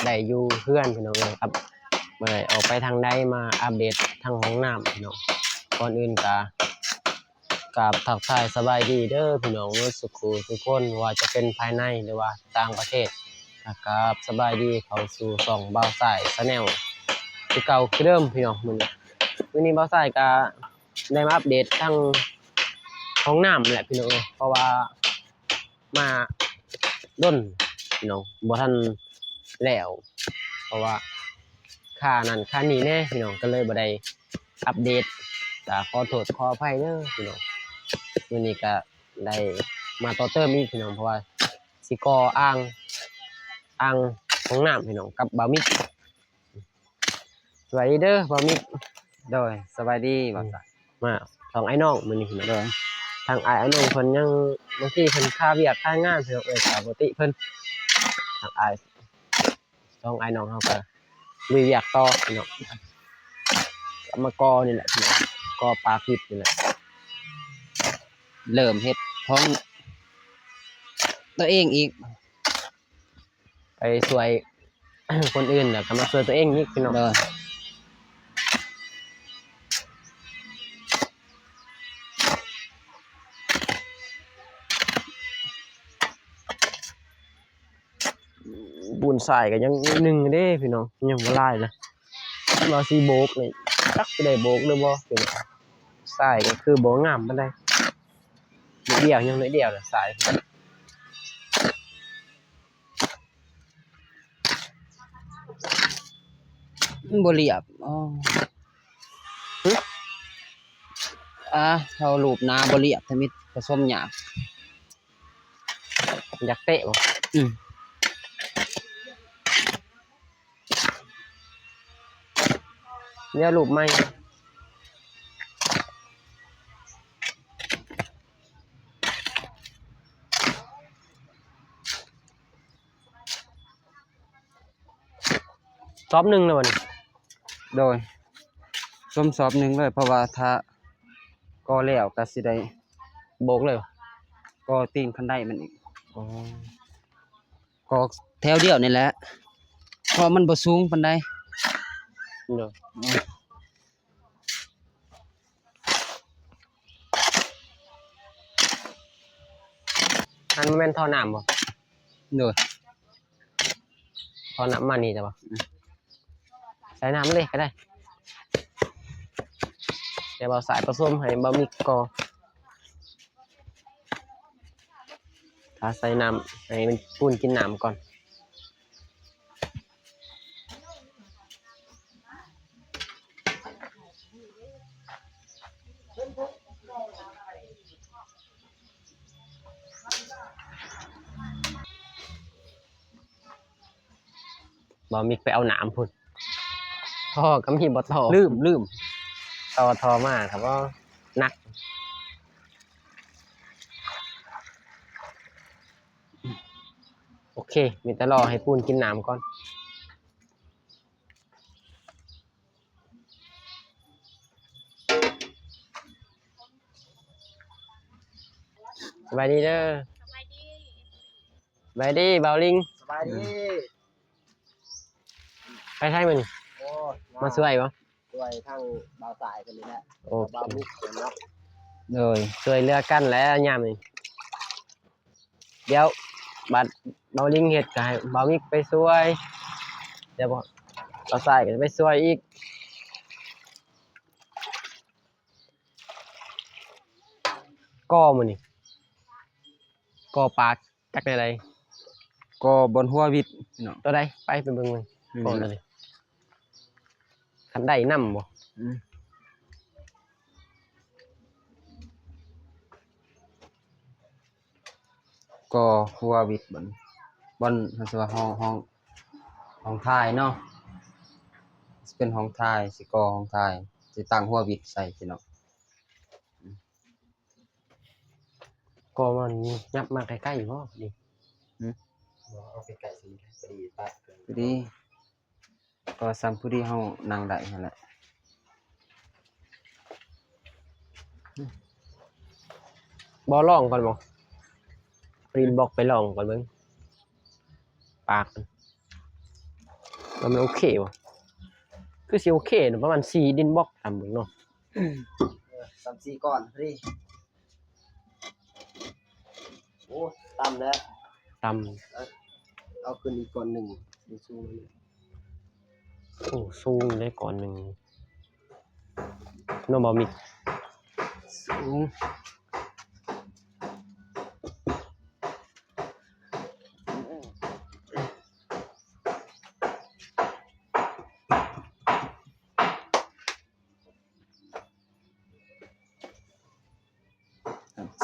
ໄດ້ຢູ່ເຮືອນພີ່ນ້ອງເອີຍ ອັບ ບໍ່ໄດ້ອອກໄປທາງໃດ ມາອັບເດດທາງຫ້ອງນ້ຳພີ່ນ້ອງ. ກ່ອນອື່ນກະ ກາບທັກທາຍສະບາຍດີເດີພີ່ນ້ອງເບິດສູ່ຄູ່ສູ່ຄົນ ບໍ່ວ່າຈະເປັນພາຍໃນ ຫຼືວ່າຕ່າງປະເທດ ກະກາບສະບາຍດີເຂົ້າສູ່ຊ່ອງບ່າວຊາຍ Channel ຄືເກົ່າຄືເດີມພີ່ນ້ອງ. ມື້ນີ້ ມື້ນີ້ບ່າວຊາຍກະໄດ້ມາອັບເດດທາງຫ້ອງນ້ຳແຫຼະພີ່ນ້ອງເອີຍ ເພາະວ່າ ມາດົນພີ່ນ້ອງ ບໍ່ທັນແລ້ວ ເພາະວ່າຄານັ້ນຄານີ້ແດ່ພີ່ນ້ອງ ກໍເລີຍບໍ່ໄດ້ອັບເດດ ກໍຂໍໂທດຂໍອະໄພເດີພີ່ນ້ອງ. ມື້ນີ້ກໍໄດ້ມາຕໍ່ເຕີມອີກພີ່ນ້ອງ ເພາະວ່າຊິກໍ່ອ່າງ ອ່າງຫ້ອງນ້ຳພີ່ນ້ອງ ກັບບ່າວມິກ. ສະບາຍດີເດີບ່າວມິກ. ໂດຍ ສະບາຍດີບ່າວສາຍ. ມາສອງອ້າຍນ້ອງມື້ນີ້ພີ່ນ້ອງ ໂດຍ ທາງອ້າຍ ອ້າຍນ້ອງເພິ່ນຍັງ ບາງທີເພິ່ນຄາວຽກຄາງານພີ່ນ້ອງເອີຍ ກໍບໍ່ຕິເພິ່ນ ທາງອ້າຍສອງອ້າຍນ້ອງເຮົາກໍລຸຍວຽກຕໍ່ພີ່ນ້ອງ ກໍມາກໍ່ນີ້ແຫຼະພີ່ນ້ອງ ກໍ່ປາກຫວິດນີ້ແຫຼະ ເລີ່ມເຮັດຂອງຕົວເອງອີກ. ໄປຊ່ວຍຄົນອື່ນ ແລ້ວກໍມາຊ່ວຍຕົວເອງອີກພີ່ນ້ອງ. ໂດຍ ປູນຊາຍກໍຍັງໜ້ອຍໜຶ່ງເດ້ພີ່ນ້ອງ ຍັງບໍ່ຫຼາຍນະ ວ່າຊິໂບກນີ້ ຈັກຊິໄດ້ໂບກຫຼືບໍ່ພີ່ນ້ອງ. ຊາຍກໍຄືບໍ່ງາມປານໃດ ໜ້ອຍດຽວ ຍັງໜ້ອຍດຽວນະຊາຍ. ມັນບໍ່ລຽບ ອໍ ຮຶ ອ່າ ເຮົາລູບໜ້າບໍ່ລຽບ ທຳອິດປະສົມຍາກ. ຢາກເຕະບໍ່? ອືມ ດຽວລູບໃໝ່. ສອບໜຶ່ງແລ້ວບໍ່ນີ້? ໂດຍ ຊົມສອບໜຶ່ງເລີຍ ເພາະວ່າຖ້າກໍ່ແລ້ວກໍຊິໄດ້ໂບກເລີຍ ກໍ່ຕີນຄັນໄດມັນອີກ. ອໍ ກໍແຖວດຽວນີ້ແຫຼະ ເພາະມັນບໍ່ສູງປານໃດ. ໂດຍ ອັນນັ້ນແມ່ນທໍ່ນ້ຳບໍ່? ໂດຍ ທໍ່ນ້ຳມານີ້ແຕ່ວ່າ ອືມ ໃສ່ນ້ຳເລີຍກໍໄດ້ ດຽວບ່າວສາຍປະສົມໃຫ້ບ່າວມິກກໍ ຖ້າໃສ່ນ້ຳໃຫ້ມັນປູນກິນນ້ຳກ່ອນ. ບ່າວມິກໄປເອົານ້ຳພຸ້ນ ທໍ່ກໍມີບໍ່ຕໍ່ ລືມ ລືມ ຕໍ່ທໍ່ມາກໍບໍ່ໜັກ. ໂອເຄ ມີແຕ່ລໍໃຫ້ປູນກິນນ້ຳກ່ອນ. ສະບາຍດີເດີ ສະບາຍດີ ສະບາຍດີບ່າວລິງ ສະບາຍດີ. ໄປໃສມື້ນີ້? ໂອ້ ມາຊ່ວຍບໍ່? ຊ່ວຍທາງບ່າວສາຍເພິ່ນນີ້ແຫຼະ ໂອເຄ ບ່າວມິກເພິ່ນເນາະ. ໂດຍ ຊ່ວຍເຫຼືອກັນແຫຼະຍາມນີ້. ດຽວບາດບ່າວລິງເຮັດກໍໃຫ້ບ່າວມິກໄປຊ່ວຍ ດຽວບ່າວສາຍກໍໄປຊ່ວຍອີກ. ກໍມື້ນີ້ ກໍປາກ ຈັກແນວໃດ ກໍບ່ອນຫົວຫວິດເນາະ. ຕົວໃດ? ໄປ ໄປເບິ່ງເບິ່ງ ອືມ ກໍຕົວໃດ ຄັນໄດ້ນຳບໍ່? ອືມ ກໍຫົວຫວິດ ບ່ອນ ບ່ອນ ເຮົາຊິວ່າຫ້ອງ ຫ້ອງ ຫ້ອງຖ່າຍເນາະ ຊິເປັນຫ້ອງຖ່າຍ ຊິກໍ່ຫ້ອງຖ່າຍ ຊິຕັ້ງຫົວຫວິດໃສ່ຊີ້ເນາະ. ກໍມັນຫຍັບມາໃກ້ໆບໍ່? ພໍດີ ຫຶ ບໍ່ ເອົາໃກ້ໆຊິ ພໍດີປະ ພໍດີ ກໍສ່ຳພໍດີເຮົານັ່ງໄດ້ຫັ້ນແຫຼະ. ບໍ່ລອງກ່ອນບໍ່? ປຣິນບອກໄປລອງກ່ອນເບິ່ງ ປາກ. ວ່າມັນໂອເຄບໍ່? ຄືຊິໂອເຄເນາະ ປະມານສີ່ດິນບລັອກ ຕາມເບິ່ງເນາະ. ເອີ ສາມສີ່ກ້ອນພໍດີ. ໂອ້ ຕ່ຳແລ້ວ ຕ່ຳ. ເອີ ເອົາຂຶ້ນອີກກ້ອນໜຶ່ງ ສູງ. ໂອ້ ສູງເດ້ກ້ອນໜຶ່ງເນາະ ບໍ່ມີ ສູງ.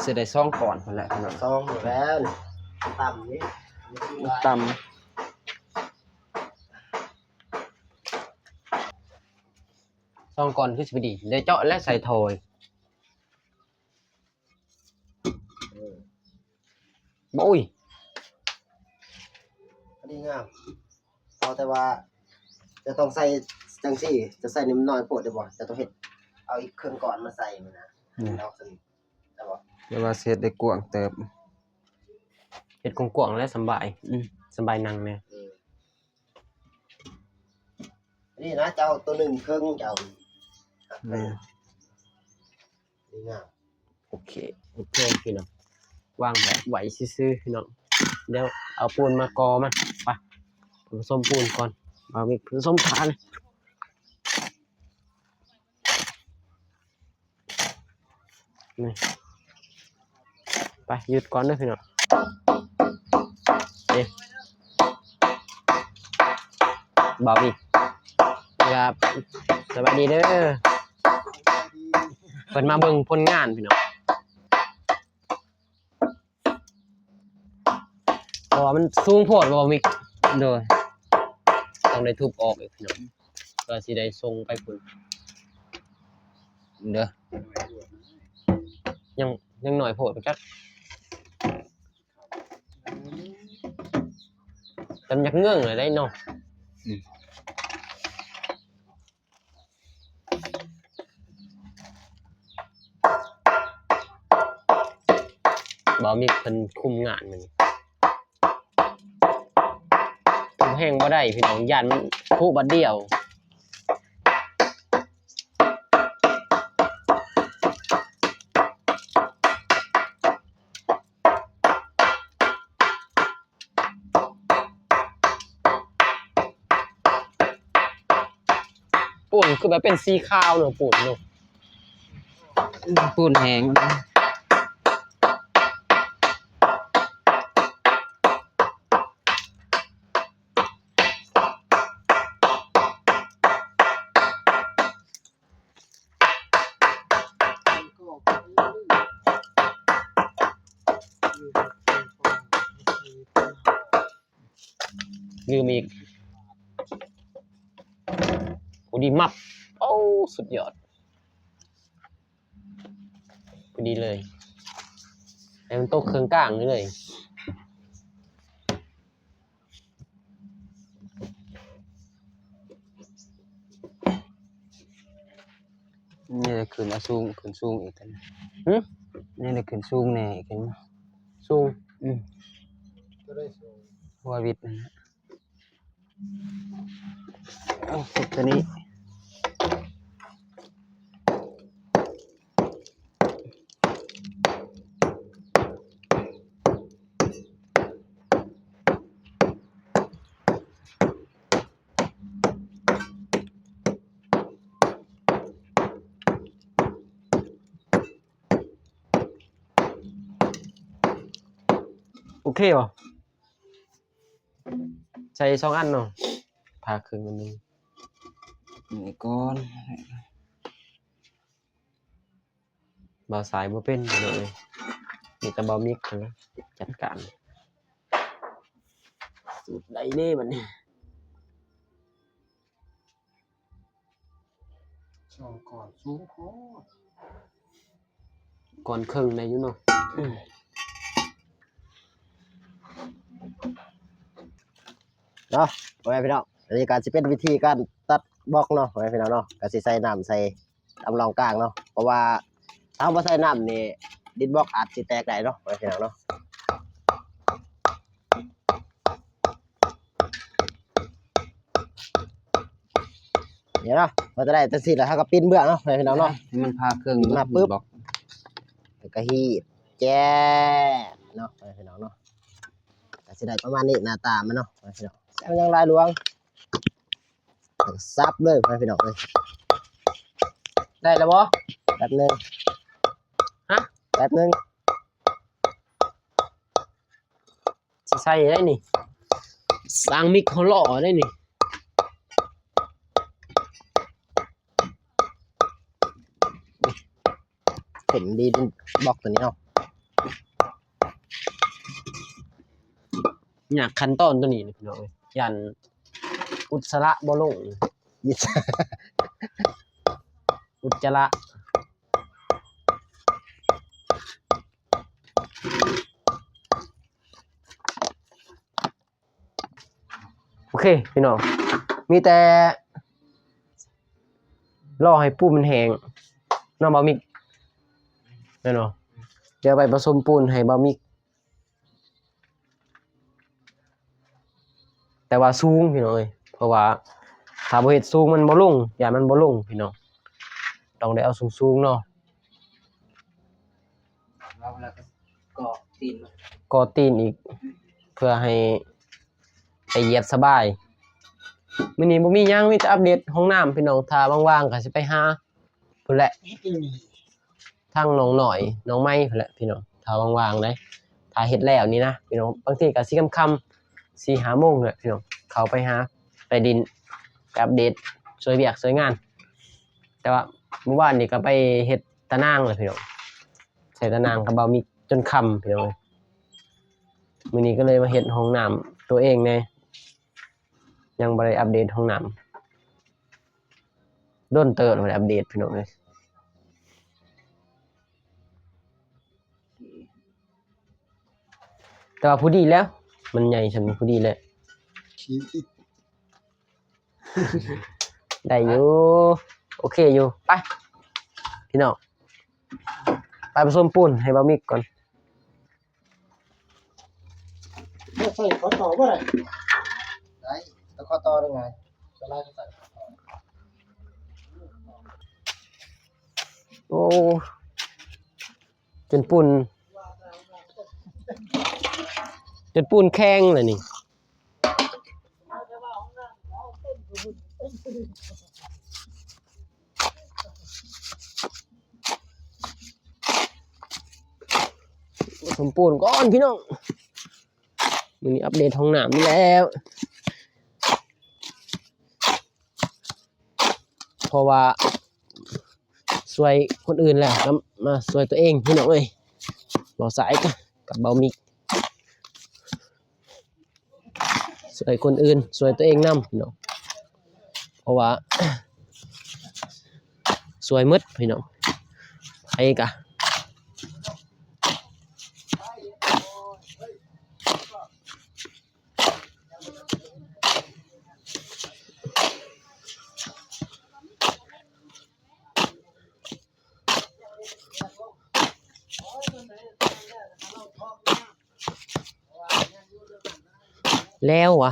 ຊິໄດ້ສອງກ້ອນພຸ້ນແຫຼະພີ່ນ້ອງ ສອງພຸ້ນແຫຼະ. ຕ່ຳນີ້ ຕ່ຳ ສອງກ້ອນຄືຊິພໍດີ ໄດ້ເຈາະແລະໃສ່ຖ້ອຍ. ເອີ ໂອ້ຍ ອັນນີ້ງາມ. ເອົາແຕ່ວ່າຈະຕ້ອງໃສ່ຈັ່ງຊີ້ ຈະໃສ່ນີ້ມັນນ້ອຍໂພດເດ້ບໍ່? ຈະຕ້ອງເຮັດເອົາອີກເຄິ່ງກ້ອນມາໃສ່ຫັ້ນນະ. ອືມ ດອກຊັ້ນໄດ້ບໍ່? ແຕ່ວ່າຊິເຮັດໄດ້ກວ້າງເຕີບ ເຮັດກວ້າງໆ ແລະສຳບາຍ. ອືມ ສຳບາຍນັ່ງແດ່. ເອີ ນີ້ນະ ເຈົ້າໂຕໜຶ່ງເຄິ່ງ ເຈົ້າ. ແມ່ນ ນີ້ງາມ. ໂອເຄ ໂອເຄພີ່ນ້ອງ ວາງແບບໄວ້ຊື່ໆ ພີ່ນ້ອງ. ດຽວເອົາປູນມາກໍ່ມັນ ໄປ ປະສົມປູນກ່ອນ. ບ່າວມິກປະສົມຂານ ນີ້ ໄປ ຢຸດກ່ອນເດີພີ່ນ້ອງ. ເອີ ບ່າວມິກ ຄັບ ສະບາຍດີເດີ. ເພິ່ນມາເບິ່ງຜົນງານພີ່ນ້ອງ ເພາະວ່າມັນສູງໂພດ ບ່າວມິກ. ໂດຍ ຕ້ອງໄດ້ທຸບອອກອີກພີ່ນ້ອງ ເພື່ອຊິໄດ້ສົ່ງໄປພຸ້ນເດີ. ຍັງ ຍັງໜ້ອຍໂພດຈັກ ແຕ່ມັນຢາກເງີ້ງແລ້ວໄດ໋ເນາະ. ອືມ ບ່າວມິກເພິ່ນຄຸມງານມື້ນີ້ ທຸບແຮງບໍ່ໄດ້ພີ່ນ້ອງ ຢ້ານມັນຜຸບາດດຽວ. ປູນຄືແບບເປັນສີຂາວເນາະ ປູນເນາະ ປູນແຫ້ງ. ລືມອີກ ໂອ້ ດີມັບ ໂອ້ ສຸດຍອດ ພໍດີເລີຍ ໃຫ້ມັນຕົກເຄິ່ງກາງນີ້ເລີຍ. ນີ້ລະຂຶ້ນມາສູງ ຂຶ້ນສູງອີກ ຫຶ ນີ້ລະຂຶ້ນສູງແດ່ອີກ ຂຶ້ນມາສູງ ອື ເພາະວ່າວິດນັ້ນນະ ເອົາຕົວນີ້. ໂອເຄບໍ່? ໃສ່ສອງອັນເນາະ ຜ່າເຄິ່ງອັນໜຶ່ງ ນີ້ກ່ອນ. ບ່າວສາຍບໍ່ເປັນພີ່ນ້ອງເອີຍ ມີແຕ່ບ່າວມິກຫັ້ນລະຈັດການ. ສູດໃດເດ້ບັດນີ້? ສອງກ້ອນສູງໂພດ ກ້ອນເຄິ່ງໄດ້ຢູ່ເນາະ. ເນາະ ພໍ່ແມ່ພີ່ນ້ອງ ອັນນີ້ກໍຊິເປັນວິທີການຕັດບລັອກເນາະ ພໍ່ແມ່ພີ່ນ້ອງເນາະ ກໍຊິໃສ່ນ້ຳໃສ່ຕາມຮ່ອງກາງເນາະ ເພາະວ່າຖ້າເຮົາບໍ່ໃສ່ນ້ຳນີ້ ດິນບລັອກອາດຊິແຕກໄດ້ເນາະ ພໍ່ແມ່ພີ່ນ້ອງເນາະ. ນີ້ເນາະ ວ່າຈະໄດ້ຈັ່ງຊີ້ແລ້ວ ເຮົາກໍປິ່ນເບື້ອງເນາະ ໃຫ້ພີ່ນ້ອງເນາະ ໃຫ້ມັນຜ່າເຄິ່ງ ມາປຶບ ບອກ ແລ້ວກໍຮີດແຈ້ເນາະ ໃຫ້ພີ່ນ້ອງເນາະ ກໍຊິໄດ້ປະມານນີ້ ໜ້າຕາມັນເນາະ ໃຫ້ພີ່ນ້ອງ ມັນຍັງລາຍຫຼວງ ແລ້ວກໍສັບເລີຍ ໃຫ້ພີ່ນ້ອງເອີຍ ໄດ້ແລ້ວບໍ່? ແປັບໜຶ່ງ ຮະ? ແປັບໜຶ່ງ. ຊິໃສ່ໄດ້ນີ້ ສ້າງມິກເຮົາຫຼໍ່ໄດ້ນີ້ ເຫັນດີເປັນບລັອກຕົວນີ້ເນາະ ຍາກຂັ້ນຕອນຕົວນີ້ພີ່ນ້ອງເອີຍ ຢ້ານ ອຸດສະລະບໍ່ລົງ ອຸດຈະລະ ໂອເຄພີ່ນ້ອງ ມີແຕ່ລໍໃຫ້ປູນມັນແຫ້ງເນາະ ບ່າວມິກ ແມ່ນບໍ່? ດຽວໄປປະສົມປູນໃຫ້ບ່າວມິກ ແຕ່ວ່າສູງພີ່ນ້ອງເອີຍ ເພາະວ່າຖ້າບໍ່ເຮັດສູງມັນບໍ່ລົງ ຢ້ານມັນບໍ່ລົງພີ່ນ້ອງ ຕ້ອງໄດ້ເອົາສູງໆເນາະ ເອົາແລ້ວກໍເກາະຕີນ ເກາະຕີນອີກ ເພື່ອໃຫ້ໄປຢຽບສະບາຍ ມື້ນີ້ບໍ່ມີຫຍັງ ມີແຕ່ອັບເດດຫ້ອງນ້ຳພີ່ນ້ອງ ຖ້າວ່າງໆກໍຊິໄປຫາ ພຸ້ນແຫຼະ ທາງໜອງນ້ອຍ ໜອງໄມ້ພຸ້ນແຫຼະພີ່ນ້ອງ ຖ້າວ່າງໆໄດ໋ ຖ້າເຮັດແລ້ວນີ້ນະພີ່ນ້ອງ ບາງທີກໍຊິຄ່ຳໆ ສີ່ຫ້າໂມງແຫຼະພີ່ນ້ອງ ເຂົ້າໄປຫາ ໄປດິນ ໄປອັບເດດ ຊ່ວຍວຽກຊ່ວຍງານ ແຕ່ວ່າມື້ວານນີ້ກໍໄປເຮັດຕາໜ່າງແຫຼະພີ່ນ້ອງ ໃສ່ຕາໜ່າງກັບບ່າວມິກຈົນຄ່ຳພີ່ນ້ອງເອີຍ ມື້ນີ້ກໍເລີຍມາເຮັດຫ້ອງນ້ຳຕົວເອງແດ່ ຍັງບໍ່ໄດ້ອັບເດດຫ້ອງນ້ຳ ດົນເຕີບແລ້ວບໍ່ໄດ້ອັບເດດພີ່ນ້ອງເອີຍ ແຕ່ວ່າພໍດີແລ້ວ ມັນໃຫຍ່ສ່ຳນີ້ພໍດີແລ້ວ ໄດ້ຢູ່ ໂອເຄຢູ່ ໄປພີ່ນ້ອງ ໄປປະສົມປູນໃຫ້ບ່າວມິກກ່ອນ. ໃສ່ຂໍ້ຕໍ່ບໍ່ໄດ້ ໄດ້ ແຕ່ຂໍ້ຕໍ່ໄດ້ໄງ ສະໄລໃສ່ ໂອ້ ຈົນປູນ ຈົນປູນແຂງແລ້ວນີ້. ສົມປູນກ່ອນພີ່ນ້ອງ ມື້ນີ້ອັບເດດຫ້ອງນ້ຳນີ້ແລ້ວ ເພາະວ່າຊ່ວຍຄົນອື່ນແລ້ວ ກໍມາຊ່ວຍຕົວເອງພີ່ນ້ອງເອີຍ ເບົາສາຍກັບເບົາມິກ. ຊ່ວຍຄົນອື່ນ ຊ່ວຍຕົວເອງນຳເນາະ ເພາະວ່າຊ່ວຍໝົດພີ່ນ້ອງ ໃຜກະ ແລ້ວຫວາ.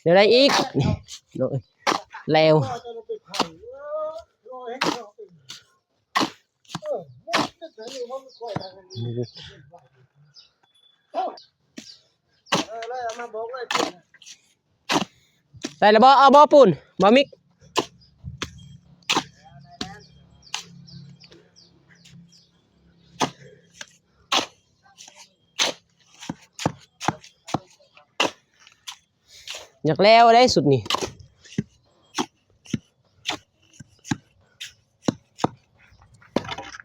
ແນວໃດອີກ ນີ້ ແລ້ວ. ໄດ້ແລ້ວບໍ່? ເອົາບໍ່ປູນ? ບໍ່ມິກ ຢາກແລ້ວໄດ໋ສຸດນີ້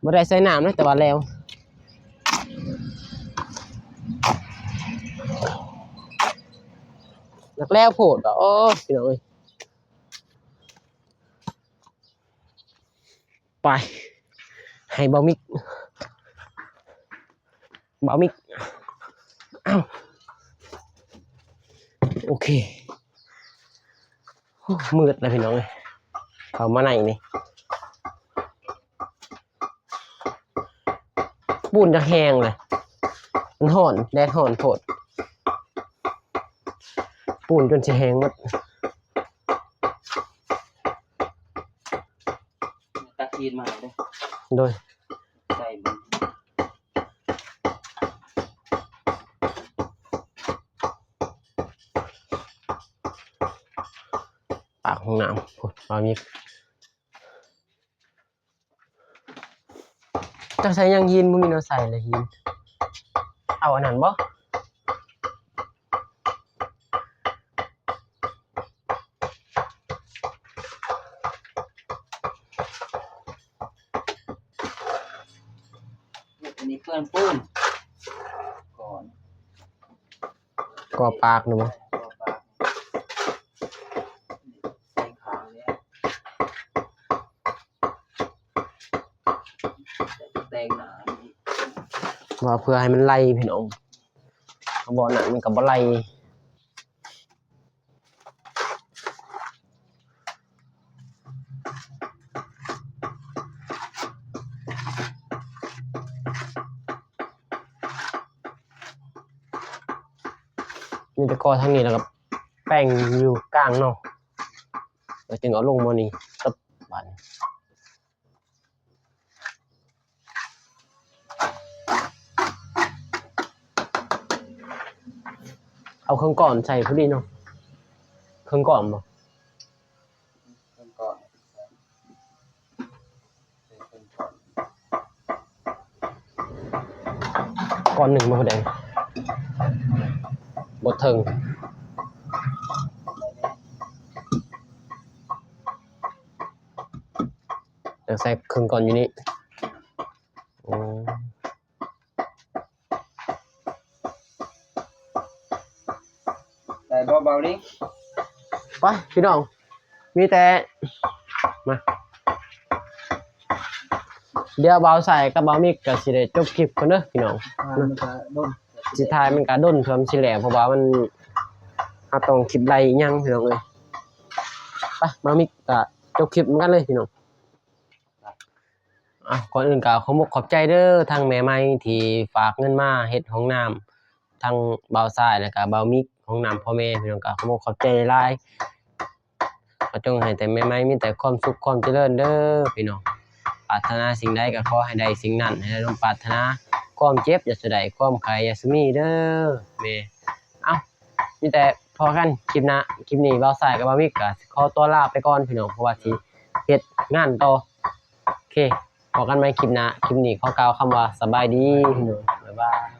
ບໍ່ໄດ້ໃສ່ນ້ຳນະ ແຕ່ວ່າແລ້ວ. ໜັກແລ້ວໂພດວ່າ ໂອ້ ພີ່ນ້ອງເອີຍ. ໄປ ໃຫ້ບ່າວມິກ ບ່າວມິກ ອ້າວ ໂອເຄ ໂອ້ ມືດແລ້ວພີ່ນ້ອງເອີຍ ເຂົ້າມາໃນນີ້ ປູນຈະແຫ້ງເລີຍ ມັນຮ້ອນ ແດດຮ້ອນໂພດ ປູນຈົນຊິແຫ້ງໝົດ. ຕັກຫີນມາເດີ ໂດຍ ໃສ່ມັນ ປາກຫ້ອງນ້ຳພຸ້ນ ບ່າວມິກ ຈັກໃສ່ຫຍັງຫີນ ບໍ່ມີແນວໃສ່ເລີຍຫີນ ເອົາອັນນັ້ນບໍ່? ອັນນີ້ເປື້ອນປູນ ກ່ອນ ກໍປາກນີ້ບໍ່? ກໍປາກ ໃສ່ຂ້າງນີ້ ແຕ່ງໜ້ານີ້ ວ່າເພື່ອໃຫ້ມັນໄຫຼພີ່ນ້ອງ ເພາະບໍ່ນັ້ນມັນກໍບໍ່ໄຫຼ. ມີແຕ່ກໍທາງນີ້ ແລ້ວກໍແປ້ງຢູ່ກາງເນາະ ແລ້ວຈຶ່ງເອົາລົງໝໍ້ນີ້ ຕຶບ ບາດນີ້. ເອົາເຄື່ອງກ້ອນໃສ່ພໍດີເນາະ ເຄື່ອງກ້ອນບໍ່? ເຄື່ອງກ້ອນ ໃສ່ເຄື່ອງກ້ອນ ກ້ອນໜຶ່ງບໍ່ ຜູ້ໃດ ບໍ່ເຖິງ. ຢາກໃສ່ເຄິ່ງກ່ອນຢູ່ນີ້ ໂອ້ ໄດ້ບໍ່ບ່າວລິງ? ໄປພີ່ນ້ອງ ມີແຕ່ ມາ ດຽວບ່າວສາຍກັບບ່າວມິກກໍຊິໄດ້ຈົບຄລິບກ່ອນເດີພີ່ນ້ອງ ອ່າ ມັນກໍດົນ ຊິຖ່າຍມັນກໍດົນເທື່ອມັນຊິແລ້ວ ເພາະວ່າມັນ ເຮົາຕ້ອງຄິດໄລ່ອີ່ຫຍັງພີ່ນ້ອງເອີຍ ໄປ ບ່າວມິກກໍຈົບຄລິບນຳກັນເລີຍພີ່ນ້ອງ. ອ່ະ ກ່ອນອື່ນກໍຂໍຂອບອົກຂອບໃຈເດີ ທາງແມ່ໃໝ່ທີ່ຝາກເງິນມາເຮັດຫ້ອງນ້ຳ ທັງບ່າວຊາຍ ແລ້ວກໍບ່າວມິກ ຫ້ອງນ້ຳພໍ່ແມ່ ພີ່ນ້ອງ ກໍຂໍຂອບໃຈຫຼາຍໆ ຂໍຈົ່ງໃຫ້ແຕ່ແມ່ໃໝ່ມີແຕ່ຄວາມສຸກຄວາມຈະເລີນເດີພີ່ນ້ອງ ປາດຖະໜາສິ່ງໃດກໍຂໍໃຫ້ໄດ້ສິ່ງນັ້ນ ໃຫ້ໄດ້ສົມປາດຖະໜາ ຄວາມເຈັບຢ່າສູ່ໄດ້ ຄວາມໄຂ້ຢ່າສູ່ມີເດີແມ່ ເອົ້າ ມີແຕ່ພໍ້ກັນຄລິບໜ້າ ຄລິບນີ້ບ່າວຊາຍກັບບ່າວມິກກໍຂໍຕົວລາໄປກ່ອນພີ່ນ້ອງ ເພາະວ່າຊິເຮັດງານຕໍ່ ໂອເຄ ພໍ້ກັນໃໝ່ຄລິບໜ້າ ຄລິບນີ້ຂໍກ່າວຄຳວ່າສະບາຍດີພີ່ນ້ອງ ບາຍບາຍ.